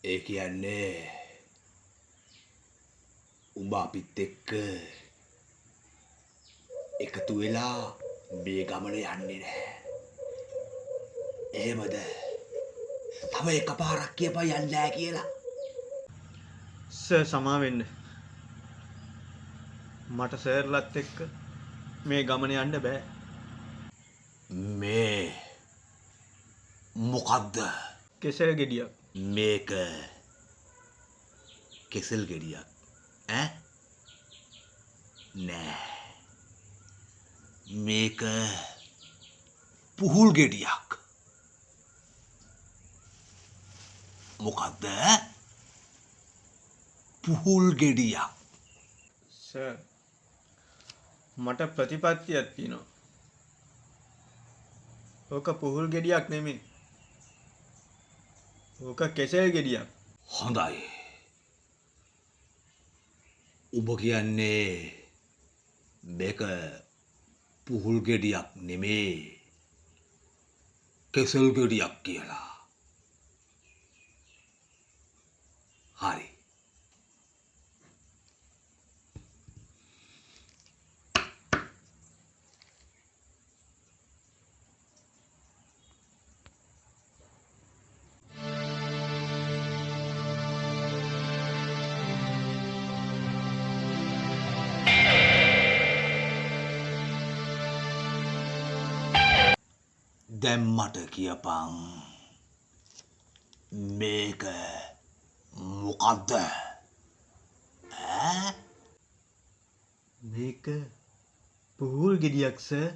ඒ කියන්නේ උඹ අපිත් එක්ක එකතු වෙලා මේ ගමන යන්නේ නැහැ. එහෙමද? තව එකපාරක් කියපන් යන්නේ නැහැ කියලා. සර් සමා වෙන්න. මට සර්ලත් එක්ක මේ ගමන යන්න බෑ. මේ මොකද්ද? කෙසෙල් ගෙඩියක්. මේක කෙසෙල් ගෙඩියක් ඈ? නෑ. මේක පුහුල් ගෙඩියක්. මොකද්ද? පුහුල් ගෙඩියක්. සර් මට ප්‍රතිපත්තියක් තියෙනවා. ඕක පුහුල් ගෙඩියක් නෙමෙයි. ඕක කෙසෙල් ගෙඩියක්. හොඳයි. උඹ කියන්නේ මේක පුහුල් ගෙඩියක් නෙමේ, කෙසෙල් ගෙඩියක් කියලා. හරි. දැන් මට කියපන් මේක මොකද්ද? ඈ? මේක පුහුල් ගෙඩියක් සර්.